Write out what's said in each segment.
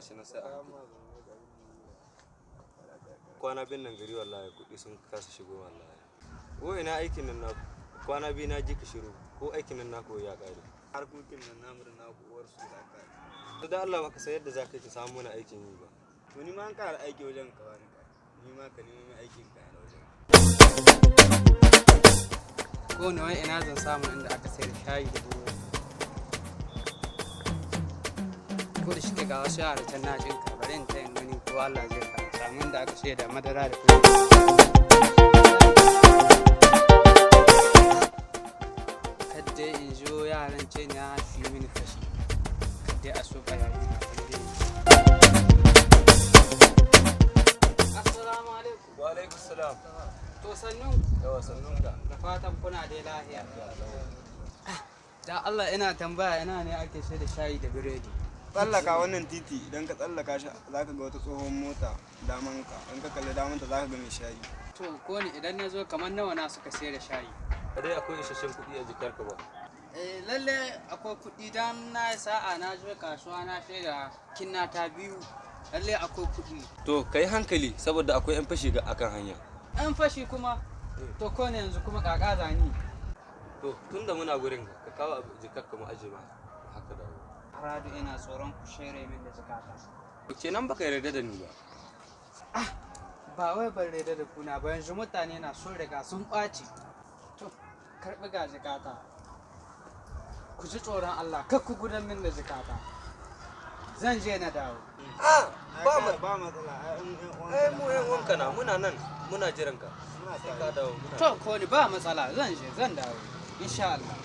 gashi nan sai a hankali. Kwana biyun nan gari wallahi kuɗi sun kasa shigo wallahi. Ko ina aikin nan naku? Kwana biyu na ji ka shiru, ko aikin nan naku ya ƙare? Harkokin nan namu da naku uwar su da ka. To da Allah baka san yadda za ka yi ka samu mana aikin yi ba. To ni ma an ƙara aiki wajen ka bani ka. Ni ma ka nemo min aikin ka na wajen. Ko ne wai ina zan samu inda aka sayar da shayi da burodi? Ko da shike ga wasu yara can na jin ka, bari in ta yin gani ko Allah zai ka samu inda aka sayar da madara da fure. Kadda in zo yaran ce na su yi mini fashi, kadda a so barayi na bari. Assalamu alaikum. Wa alaikum salam. To sannun. Yawa, sannun ka. Da fatan kuna dai lahiya. Da Allah ina tambaya, ina ne ake sai da shayi da biredi? Tsallaka wannan titi, idan ka tsallaka shi za ka ga wata tsohon mota daman ka. In ka kalli damanta za ka ga mai shayi. To ko ni idan na zo, kamar nawa na suka sai da shayi? Dai akwai isasshen kuɗi a jikarka ba? Eh, lalle akwai kuɗi, dan na yi sa'a na je kasuwa na sai da kinna ta biyu. Lalle akwai kuɗi. To ka yi hankali saboda akwai 'yan fashi ga akan hanya. An fashi kuma? To ko ne yanzu kuma kaka zani? To tunda muna gurin ka kawo abu jikarka mu aje ma haka dawo. Aradu, ina tsoron ku shere min da zakata. Kenan baka yarda da ni ba. Ba wai ban yarda da kuna ba, yanzu mutane na sun riga sun ɓaci. To karɓi ga jikata. Ku ji tsoron Allah, kar ku gudan min da jikata. Zan je na dawo. Ah, ba mu Ba matsala. Ai in ƴan uwanka ai mu yan uwanka na muna nan muna jiran ka. Muna Sai ka dawo muna. To ko ni ba matsala, zan je zan dawo insha Allah.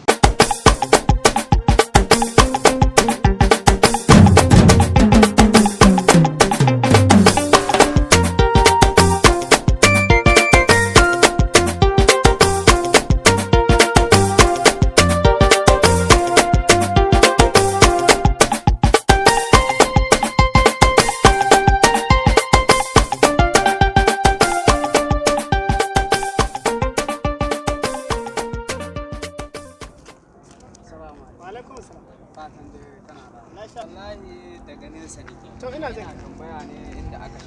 Assalamu alaikum. Wa alaikum salam. Fatan dai kana da. Lafiya. Wallahi daga nesa nake. To ina jin Ina tambaya ne inda aka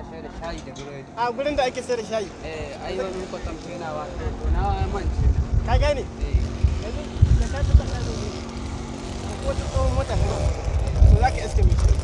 shaida shayi da biredi. A gurin da ake sayar da shayi. Eh, ai wani kwatamce na wato to na mance. Ka gane? Eh. Yanzu da ka tuka ta zo ne. Ko ta tsohon mota ne. To za ka iske mai shayi.